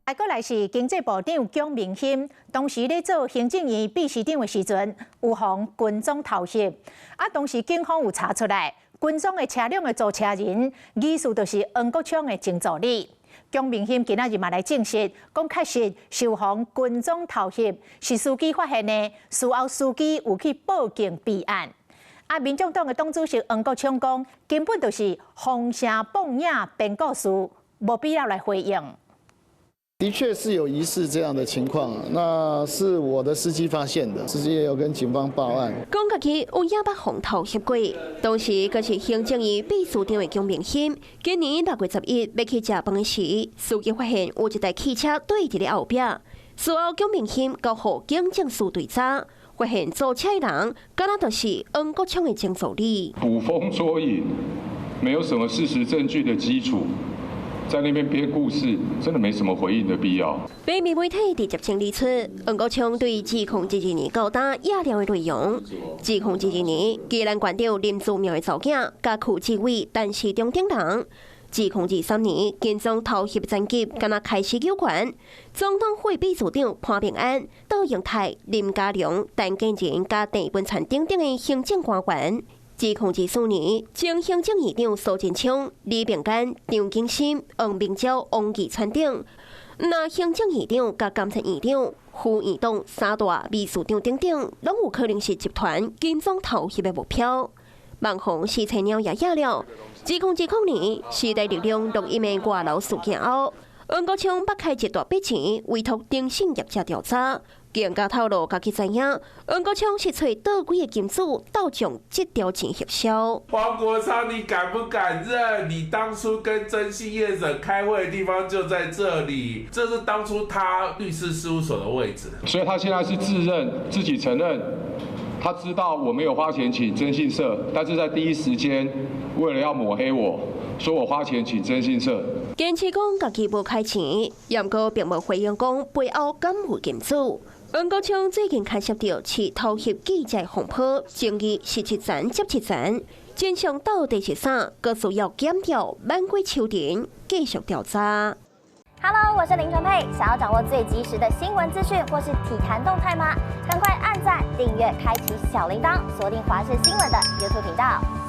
啊，閣來是經濟部長蔣明欽，當時咧做行政院秘書長的時陣，有予軍裝偷翕。啊，當時警方有查出來，軍裝的車輛的租車人，疑似就是黃國昌的前助理。蔣明欽今仔日嘛來證實，講確實是有予軍裝偷翕，是司機發現的，事後司機有去報警備案。啊，民眾黨的黨主席黃國昌講，根本就是封聲報影編故事，無必要來回應。的確是有疑似這樣的情況，那是我的司機發現的，司機也有跟警方報案。講家己有影捌予偷翕過，當時閣是行政院秘書長的蔣明欽，今年6月11欲去食飯的時，司機發現有一台汽車對佇咧後壁，事後蔣明欽交予警政署追查，發現租車的人，敢若就是黃國昌的前助理。捕風捉影，沒有什麼事實證據的基礎。在那邊編故事，真的沒什麼回應的必要。平面媒體直接整理出黃國昌對2022年到今野料的內容。2022年，宜蘭縣長林姿妙的查某囝，佮許志偉、陳時中等人。2023年，軍裝偷翕層級，敢若開始有關。總統府秘書長潘孟安、杜英泰、林佳龍、陳建仁佮鄭文燦等等的行政官員。2024年，前行政院長蘇貞昌、李炳根、張景森、黃明昭、王義川等，那行政院長佮監察院長、副院長、三大秘書長等等，攏有可能是集團軍裝偷翕的目標。網紅死菜鳥也野了。2020年，時代力量錄音的外流事件後，黃國昌捌開一大筆錢委託徵信業者調查。更加透露，家己知影，黃國昌是揣佗位的金主鬥將這條錢核銷。黃國昌，你敢不敢認？你當初跟徵信業者開會的地方就在這裡，這是當初他律師事務所的位置。所以他現在是自認，自己承認，他知道我沒有花錢請徵信社，但是在第一時間為了要抹黑我，說我花錢請徵信社。堅持講家己無開錢，毋過並無回應講背後敢有金主。黃國昌最近牽涉著飼偷翕記者風波，爭議是一層接一層，真相到底是啥？閣需要檢調挽過秋田繼續調查。 Hello，我是林純佩，想要掌握最及時的新聞資訊或是體壇動態嗎？趕快按讚、訂閱、開啟小鈴鐺，鎖定華視新聞的 YouTube 頻道。